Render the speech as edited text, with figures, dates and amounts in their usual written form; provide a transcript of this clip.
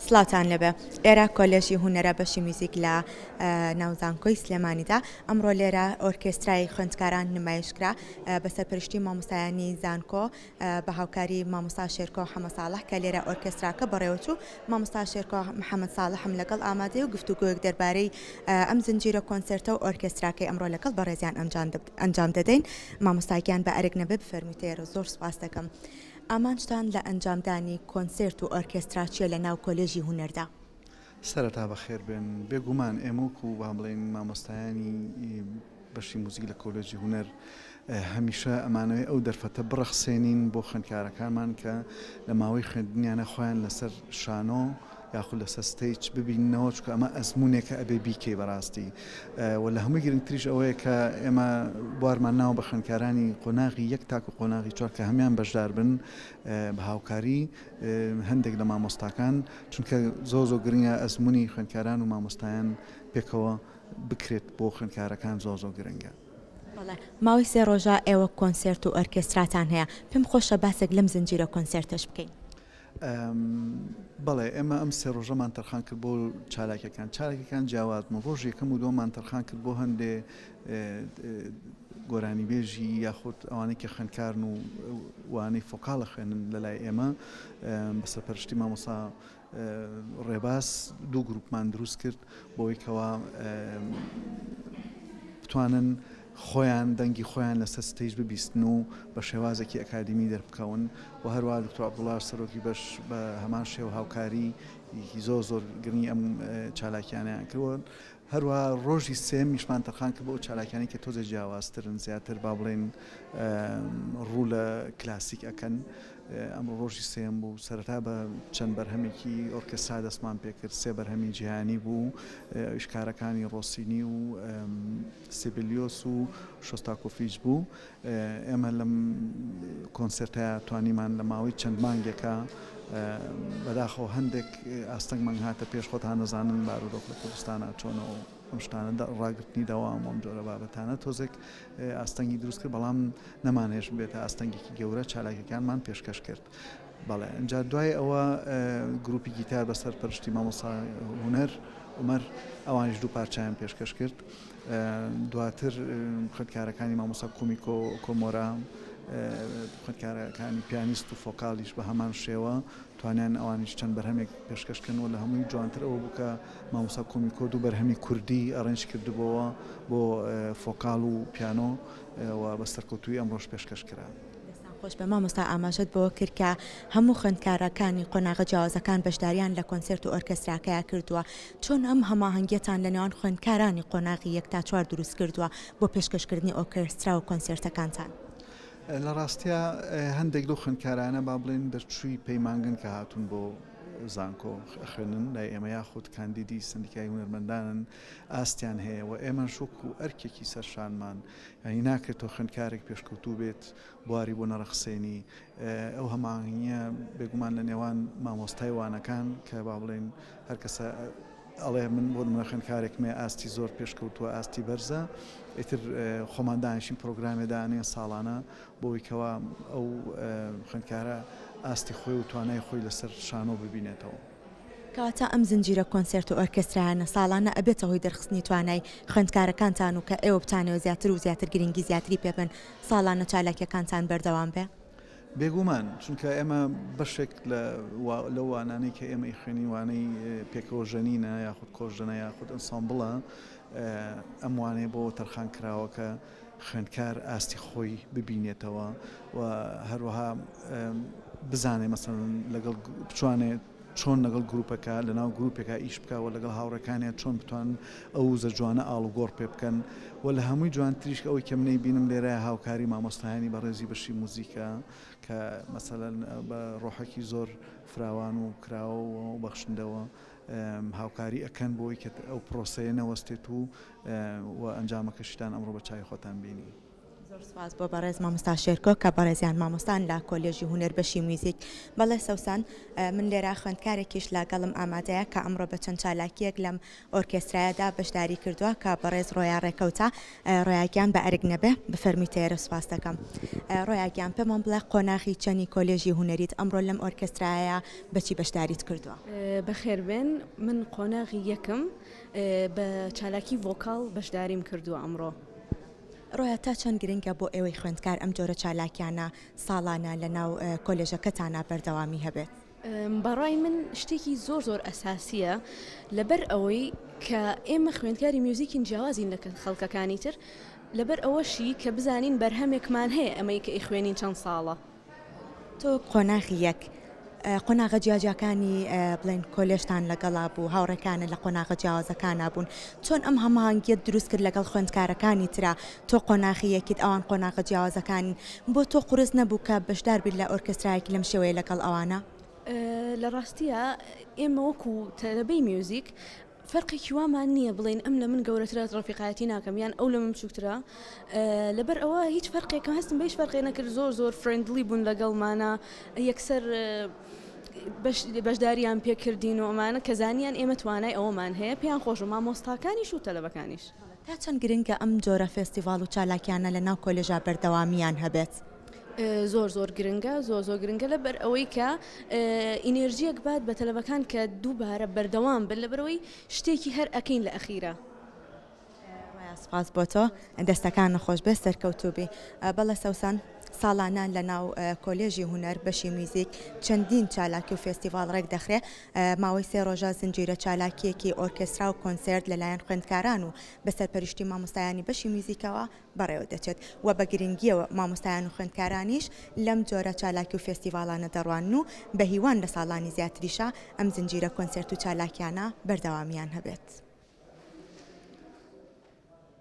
سڵاوتان لێبێ ئێرە کۆلێژی هونەرە بەشی میوزیک لە ناو زانکۆی سلێمانیدا ئەمڕۆ لێرە ئۆرکێسترای خوێندکاران نمایشکرا بە سەرپەرشتی مامۆستایانی زانکۆ بە هاوکاری مامۆستا شێرکۆ حەمە ساڵح کە لێرە ئۆرکێستراکە بەڕێوەچوو مامۆستا شێرکۆ محەمەد ساڵحم لەگەڵ ئامادەیە و گفتوگۆیەک دەربارەی ئەم زنجیرە کۆنسێرتە و ئۆرکێستراکەی ئەمڕۆ لەگەڵ بەڕێزیان ئەنجام دەدەین مامۆستا گیان بە ئەرک نەبێ بفەرموویتە ئێرە زۆر سوپاس دەکەم ئامانجتان لە ئەنجامدانی کۆنسێرت و ئۆرکێسترا چییە لە ناو کۆلێژی هونەردا؟ سەرەتا بەخێربێن. بێگومان ئێمە وەکو با بڵێین مامۆستایانی بەشی موزیک لە کۆلێجی هونەر هەمیشە ئەمانەوێ ئەو دەرفەتە بڕەخسێنین بۆ خوێندکارەکانمان کە لە ماوەی خوێندنیانە خۆیان لەسەر شانۆ یاخود لەسەر stage ببیننەوە چونکە ئەمە ئەزموونێکە ئەبێ بیکەی بەڕاستی و لە هەمووی گرنگتریش ئەوەیە کە ئێمە بوارمان ناوە بە خوێندکارانی قۆناغی یەک تاکو قۆناغی چوار کە هەموان بەشدار بن بە هاوکاری هەندێک لە مامۆستاکان چونکە زۆر زۆر گرنگە ئەزموونی خوێندکاران و مامۆستایان پێکەوە بکرێت بۆ خوێندکارەکان زۆر زۆر گرنگە. بەڵێ ماوەی سێ ڕۆژە ئێوە کۆنسێرت و ئۆرکێستراتان هەیە، پێم خۆشە باسێک لەم زنجیرە کۆنسێرتەش بکەین. بەڵێ ئێمە ئەم سێ ڕۆژەمان تەرخان کرد بۆ چالاکیەکان، چالاکیەکان جیاواز بوون، ڕۆژی یەکەم و دووەممان تەرخان کرد بۆ هەندێ گۆرانیبێژی یاخود ئەوانەی کە خوێندکارن و وانەی فۆکاڵ ئەخوێنن لەلای ئێمە بە سەرپەرشتی مامۆستا ڕێباز دوو گروپمان دروست کرد بۆی کەوا بتوانن خۆیان دەنگی خۆیان لەسەر stage ببیستن و بە شێوازێکی ئەکادیمی دەربکەون و هەروە دکتۆر عەبدوڵڵا سەرۆکی بەش بە هەمان شێوە هاوکاری زۆر زۆر گرنگی ئەم چالاکیانیان کردووە. هەروەها ڕۆژی سێیەمیشمان تەرخان کرد بۆ ئەو چالاکیانەی کە تۆزێ جیاوازترن، زیاتر با بڵێین ڕوو لە کلاسیک ئەکەن. ئەمڕۆ ڕۆژی سێیەم بوو، سەرەتا بە چەند بەرهەمێکی ئۆرکێسترا دەستمان پێکرد، سێ بەرهەمی جیهانی بوو، ئەویش کارەکانی ڕۆسینی و سیبلیۆس و شۆستاکۆفیچ بوو. ئێمە لەم کۆنسێرتە توانیمان لە ماوەی چەند مانگێکا بەداخەوە هەندێک ئاستەنگمان هاتە پێش خۆتان دەزانن بارودۆخ لە کوردستانا چۆنە و ئەم شتانە ڕاگرتنی دەوام و ئەم جۆرە بابەتانە تۆزێک ئاستەنگی دروست کرد بەڵام نەمانهێشت بێتە ئاستەنگێکی گەورە چالاکیەکانمان پێشکەش کرد بەڵێ ئینجا دوای ئەوە گروپی گیتار بە سەرپەرشتی مامۆستا هونەر عومەر ئەوانیش دوو پارچەیان پێشکەش کرد دواتر خوێندکارەکانی مامۆستا کومیکۆ کۆمۆرا، خوێندکارەکانی پیانیست و فۆکالیش بە هەمان شێوە توانیان ئەوانیش چەند بەرهەمێک پێشکەش کەن و لە هەمووی جوانتر ئەوە بوو کە مامۆستا کومیکۆ دوو بەرهەمی کوردی arrange کردبۆوە بۆ فۆکال و پیانۆ و بە سەرکەوتوویی ئەمڕۆش پێشکەش کرا. دەستان خۆش بێ مامۆستا ئاماژەت بەوە کرد کە هەموو خوێندکارەکانی قۆناغە جیاوازەکان بەشداریان لە کۆنسێرت و ئۆرکێستراکەیا کردووە چۆن ئەم هەماهەنگیەتان لە نێوان خوێندکارانی قۆناغی یەک تا چوار دروست کردووە بۆ پێشکەشکردنی ئۆرکێسترا و کۆنسێرتەکانتان؟ لە ڕاستیا هەندێک لەو خوێندکارانە با بڵێین دەرچووی پەیمانگەن کە هاتوون بۆ زانکۆ ئەخوێنن لای ئێمە یاخود کاندیدی سەندیکای هونەرمەندانن ئاستیان هەیە و ئێمەش وەکو ئەرکێکی سەرشانمان یانی ناکرێت تۆ خوێندکارێک پێشکەوتوو بێت بواری بۆ نەڕەخسێنی ئەو هەماهەنگییە بێگومان لە نێوان مامۆستای وانەکان کە با بڵێین هەر کەسە ئەڵێ من بۆ نمونە خوێندکارێکم هەیە ئاستی زۆر پێشکەوتووە ئاستی بەرزە ئیتر خۆمان دانیشین پرۆگرامێ دانێن ساڵانە بۆی کەوا ئەو خوێندکارە ئاستی خۆی و توانای خۆی لەسەر شانۆ ببینێتەوە. کەواتە ئەم زنجیرە کۆنسێرت و ئۆرکێسترایانە ساڵانە ئەبێتە هۆی دەرخستنی توانای خوێندکارەکانتان و کە ئێوە بتانەوێ زیاتر و زیاتر گرنگی زیاتری پێ بەن ساڵانە چالاکیەکانتان بەردەوام بێ؟ بێگومان، چونکە ئێمە بەشێک لە لەو وانانەی کە ئێمە ئیخوێنین وانەی پێکەوە ژەنینە یاخود کۆژەنە یاخود ئەنسامبڵە ئەم وانەیە بۆ تەرخان کراوە کە خوێندکار ئاستی خۆی ببینێتەوە و هەروەها بزانێ مەسەلەن لەگەڵ بتوانێت چۆن لەگەڵ گروپەکە لەناو گروپێکا ئیش بکا و لەگەڵ هاوڕێکانیان چۆن بتوانن ئەو وزە جوانە ئاڵوگۆڕ پێ بکەن و لە هەمووی جوانتریش ئەوەی کە منەی بینم لێرە هاوکاری مامۆستایانی بەڕێزی بەشی موزیکە کە مەسەلەن بە ڕۆحێکی زۆر فراوان و کراوە و بەخشندەوە هاوکاری ئەکەن بۆی کە ئەو پرۆسەیە نەوەستێت و و ئەنجامەکەشیتان ئەمڕۆ بە چاوی خۆتان بینی. زۆر سوپاس بۆ بەڕێز مامۆستا شێرکۆ کە بەڕێزیان مامۆستان لە کۆلێژی هونەر بەشی میوزیک. بەڵێ سەوسەن من لێرە خوێندکارێکیش لەگەڵم ئامادەیە کە ئەمڕۆ بە چەند چالاکییەک لەم ئۆرکێسترایەدا بەشداری کردووە کە بەڕێز ڕۆیا ڕێکەوتە. ڕۆیا گیان بە ئەرک نەبێ بفەرموویتە ئێرە سوپاست دەکەم. ڕۆیا گیان پێمان بڵێ قۆناغی چەنی کۆلێژی هونەریت ئەمڕۆ لەم ئۆرکێسترایەیا بە چی بەشداریت کردووە؟ بەخێربێن من قۆناغی یەکم بە چالاکی ڤۆکاڵ بەشداریم کردووە ئەمڕۆ. ڕۆیا تا چەند گرنگە بۆ ئێوەی خوێندکار ئەم جۆرە چالاکیانە ساڵانە لە ناو کۆلێژەکەتانا بەردەوامی هەبێت؟ بەڕای من شتێکی زۆر زۆر ئەساسیە لەبەر ئەوەی کە ئێمە خوێندکاری میوزیکین جیاوازین لە خەڵکەکانی تر لەبەر ئەوەشی کە بزانین بەرهەمێکمان هەیە ئەمەی کە ئەیخوێنین چەند ساڵە. تۆ قۆناغی یەک قۆناغە جیاجیاکانی بڵێن کۆلێژتان لەگەڵا بوو هاوڕێکانت لە قۆناغە جیاوازەکانا بوون چۆن ئەم هەماهەنگیەت دروست کرد لەگەڵ خوێندکارەکانی ترا تۆ قۆناغی یەکیت ئەوان قۆناغە جیاوازەکانین بۆ تۆ قورس نەبوو کە بەشدار بیت لە ئۆرکێسترایەکی لەم شێوەیە لەگەڵ ئەوانە؟ لە ڕاستیا ئێمە وەکو تەلەبەی میوزیک فەرقێکی وامان نییە بڵێین ئەم لە من گەورەترە ڕەفیقایەتی ناکەم یان ئەو لە من بچووکترە لەبەر ئەوە هیچ فەرقێکم هەستم بە هیچ فەرقێ نەکرد زۆر زۆر friendly بوون لەگەڵمانە یەکسەر بەشداریان پێکردین و ئەمانە کە زانیان ئێمە توانای ئەوەمان هەیە پێیان خۆش بوو مامۆستاکانیش و تەلەبەکانیش. تا چەند گرنگە ئەم جۆرە فێستیڤاڵ و چالاکیانە لە ناو کۆلێژا بەردەوامییان هەبێت؟ زۆر زۆر گرنگە زۆر زۆر گرنگە لەبەر ئەوەی کە ئینێرجیەک بات بە تەلەبەکان کە دووبارە بەردەوام بن لەبەرئەوەی شتێکی هەر ئەکەین لە ئەخیرا. ڕۆیا سوپاس بۆ تۆ دەستەکانت خۆش بێت سەرکەوتوو بی. بەڵێ سەوسەن ساڵانە لە ناو کۆلێژی هونەر بەشی میوزیک چەندین چالاکی و فێستیڤاڵ ڕێک دەخرێ ماوەی سێ ڕۆژە زنجیرە چالاکییەکی ئۆرکێسترا و کۆنسێرت لەلایەن خوێندکاران و بە سەرپەرشتی مامۆستایانی بەشی میوزیکەوە بەڕێوە دەچێت و بە گرنگییەوە مامۆستایان و خوێندکارانیش لەم جۆرە چالاکی و فێستیڤاڵانە دەڕوانن و بە هیوان لە ساڵانی زیاتریشا ئەم زنجیرە کۆنسێرت و چالاکیانە بەردەوامییان هەبێت.